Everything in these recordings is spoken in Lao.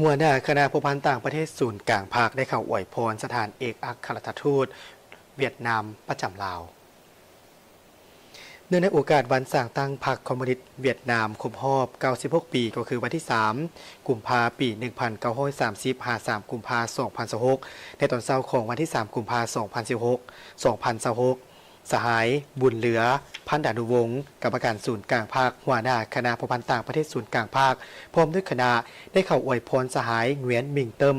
ຫົວໜ້າຄະນະພົວພັນຕ່າງປະເທດສູນກາງພັກ ໄດ້ເຂົ້າອວຍພອນສະຖານເອກອັກຄະລັດຖະທູດຫວຽດນາມປະຈຳລາວ. ເນື່ອງໃນໂອກາດວັນສ້າງຕັ້ງພັກຄອມມູນິດຫວຽດນາມຄົບຮອບເກົ້າສິບຫົກປີ ກໍຄືວັນທີສາມກຸມພາ ປີໜຶ່ງພັນເກົ້າຮ້ອຍສາມສິບ ຫາສາມກຸມພາ ສອງພັນຊາວຫົກ ໃນຕອນເຊົ້າຂອງວັນທີສາມກຸມພາ ສອງພັນຊາວຫົກ ສະຫາຍ ບຸນເຫຼືອ ພັນດານຸວົງ ກຳມະການສູນກາງພັກ, ຫົວໜ້າຄະນະພົວພັນຕ່າງປະເທດສູນກາງພັກ ພ້ອມດ້ວຍຄະນະ ໄດ້ເຂົ້າອວຍພອນສະຫາຍ ຫງວຽນ ມິງເຕີມ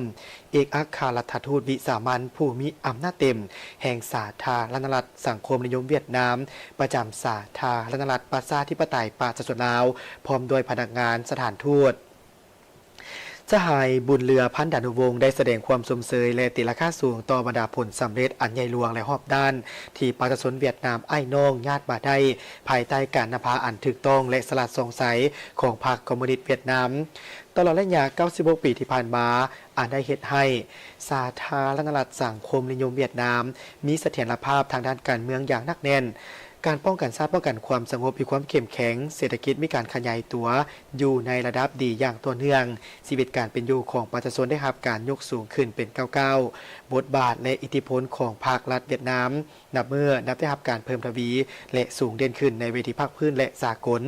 ເອກອັກຄະລັດຖະທູດວິສາມັນຜູ້ມີອຳນາດເຕັມແຫ່ງສາທາລະນະລັດສັງຄົມນິຍົມຫວຽດນາມ ປະຈຳສາທາລະນະລັດປະຊາທິປະໄຕປະຊາຊົນລາວ ພ້ອມດ້ວຍພະນັກງານສະຖານທູດ. ສະຫາຍ ບຸນເຫຼືອ ພັນດານຸວົງ ໄດ້ສະແດງຄວາມຊົມເຊີຍ ແລະ ຕີລາຄາສູງຕໍ່ບັນດາຜົນສຳເລັດອັນໃຫຍ່ຫຼວງ ແລະ ຮອບດ້ານ ທີ່ປະຊາຊົນຫວຽດນາມອ້າຍນ້ອງຍາດມາໄດ້ ພາຍໃຕ້ການນຳພາອັນຖືກຕ້ອງ ແລະ ສະຫຼາດສ່ອງໃສຂອງພັກຄອມມູນິດຫວຽດນາມ. ຕະຫຼອດໄລຍະເກົ້າສິບຫົກປີທີ່ຜ່ານມາ, ອັນໄດ້ເຮັດໃຫ້ສາທາລະນະລັດສັງຄົມນິຍົມຫວຽດນາມ ມີສະຖຽນລະພາບທາງດ້ານການເມືອງຢ່າງໜັກແໜ້ນ, ການປ້ອງກັນຊາດ, ປ້ອງກັນຄວາມສະຫງົບ, ມີຄວາມເຂັ້ມແຂງ, ເສດຖະກິດມີການຂະຫຍາຍຕົວຢູ່ໃນລະດັບດີຢ່າງຕໍ່ເນື່ອງ, ຊີວິດການເປັນຢູ່ຂອງປະຊາຊົນໄດ້ຮັບການຍົກສູງຂຶ້ນເປັນກ້າວໆ, ບົດບາດ ແລະ ອິດທິພົນຂອງພັກລັດຫວຽດນາມ ນັບມື້ນັບໄດ້ຮັບການເພີ່ມທະວີ ແລະ ສູງເດັ່ນຂຶ້ນໃນເວທີພາກພື້ນ ແລະ ສາກົນ.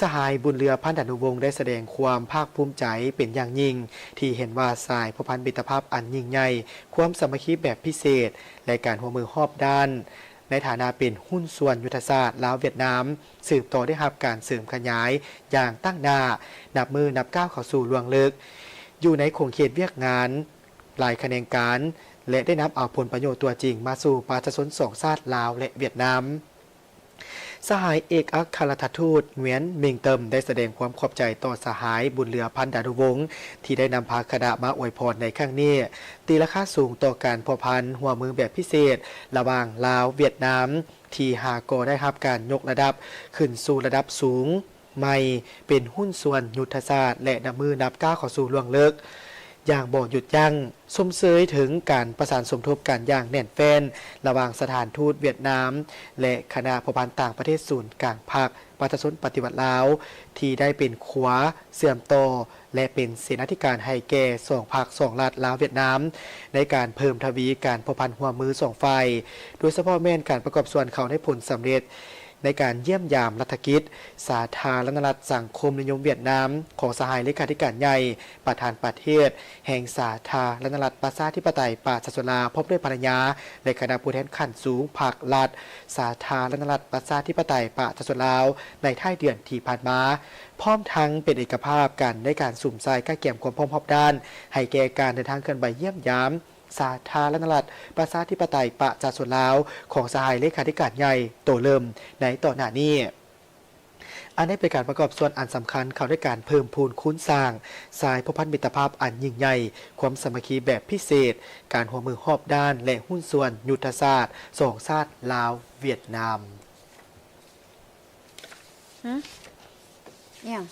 ສະຫາຍ ບຸນເຫຼືອ ພັນດານຸວົງ ໄດ້ສະແດງຄວາມພາກພູມໃຈເປັນຢ່າງຍິ່ງ ທີ່ເຫັນວ່າສາຍພົວພັນມິດຕະພາບອັນຍິ່ງໃຫຍ່, ຄວາມສາມັກຄີແບບພິເສດ ແລະ ການຮ່ວມມືຮອບດ້ານ ໃນຖານະເປັນຫຸ້ນສ່ວນຍຸດທະສາດລາວຫວຽດນາມ ສືບຕໍ່ໄດ້ຮັບການເສີມຂະຫຍາຍຢ່າງຕັ້ງໜ້າ, ນັບມື້ນັບກ້າວເຂົ້າສູ່ລວງເລິກ ຢູ່ໃນຂົງເຂດວຽກງານ ຫຼາຍຂະແໜງການ ແລະ ໄດ້ນຳເອົາຜົນປະໂຫຍດຕົວຈິງມາສູ່ປະຊາຊົນສອງຊາດລາວ ແລະ ຫວຽດນາມ. ສະຫາຍເອກອັກຄະລັດຖະທູດ ຫງວຽນ ມິງເຕີມ ໄດ້ສະແດງຄວາມຂອບໃຈຕໍ່ສະຫາຍ ບຸນເຫຼືອ ພັນດານຸວົງ ທີ່ໄດ້ນຳພາຄະນະມາອວຍພອນໃນຄັ້ງນີ້, ຕີລາຄາສູງຕໍ່ການພົວພັນຮ່ວມມືແບບພິເສດລະຫວ່າງລາວ-ຫວຽດນາມ ທີ່ຫາກໍໄດ້ຮັບການຍົກລະດັບຂຶ້ນສູ່ລະດັບສູງ ໃໝ່ເປັນຫຸ້ນສ່ວນຍຸດທະສາດ ແລະ ນັບມື້ນັບກ້າວເຂົ້າສູ່ລວງເລິກຢ່າງບໍ່ຢຸດຢັ້ງ, ຊົມເຊີຍເຖິງການປະສານສົມທົບກັນຢ່າງແໜ້ນແຟ້ນ ລະຫວ່າງສະຖານທູດຫວຽດນາມ ແລະ ຄະນະພົວພັນຕ່າງປະເທດສູນກາງພັກປະຊາຊົນປະຕິວັດລາວ ທີ່ໄດ້ເປັນຂົວເຊື່ອມຕໍ່ ແລະ ເປັນເສນາທິການໃຫ້ແກ່ສອງພັກສອງລັດ ລາວ-ຫວຽດນາມ ໃນການເພີ່ມທະວີການພົວພັນຮ່ວມມືສອງຝ່າຍ, ໂດຍສະເພາະແມ່ນການປະກອບສ່ວນເຂົ້າໃນຜົນສຳເລັດ ໃນການຢ້ຽມຢາມລັດຖະກິດສາທາລະນະລັດສັງຄົມນິຍົມຫວຽດນາມ ຂອງສະຫາຍເລຂາທິການໃຫຍ່ ປະທານປະເທດແຫ່ງສາທາລະນະລັດປະຊາທິປະໄຕປະຊາຊົນລາວ ພ້ອມດ້ວຍພັນລະຍາ ແລະ ຄະນະຜູ້ແທນຂັ້ນສູງພັກລັດສາທາລະນະລັດປະຊາທິປະໄຕປະຊາຊົນລາວ ໃນທ້າຍເດືອນທີ່ຜ່ານມາ, ພ້ອມທັງເປັນເອກະພາບກັນໃນການສຸມໃສ່ກະກຽມຄວາມພ້ອມຮອບດ້ານ ໃຫ້ແກ່ການເດີນທາງເຄື່ອນໄຫວຢ້ຽມຢາມ ສາທາລະນະລັດປະຊາທິປະໄຕປະຊາຊົນລາວ ຂອງສະຫາຍເລຂາທິການໃຫຍ່ໂຕເລີ່ມໃນຕໍ່ໜ້ານີ້. ອັນນີ້ເປັນການປະກອບສ່ວນອັນສຳຄັນເຂົ້າໃນການເພີ່ມພູນຄູນສ້າງສາຍພົວພັນມິດຕະພາບອັນຍິ່ງໃຫຍ່, ຄວາມສາມັກຄີແບບພິເສດ, ການຮ່ວມມືຮອບດ້ານ ແລະ ຫຸ້ນສ່ວນຍຸດທະສາດສອງຊາດລາວ-ຫວຽດນາມ. ຫຶ? ອີຫຍັງ?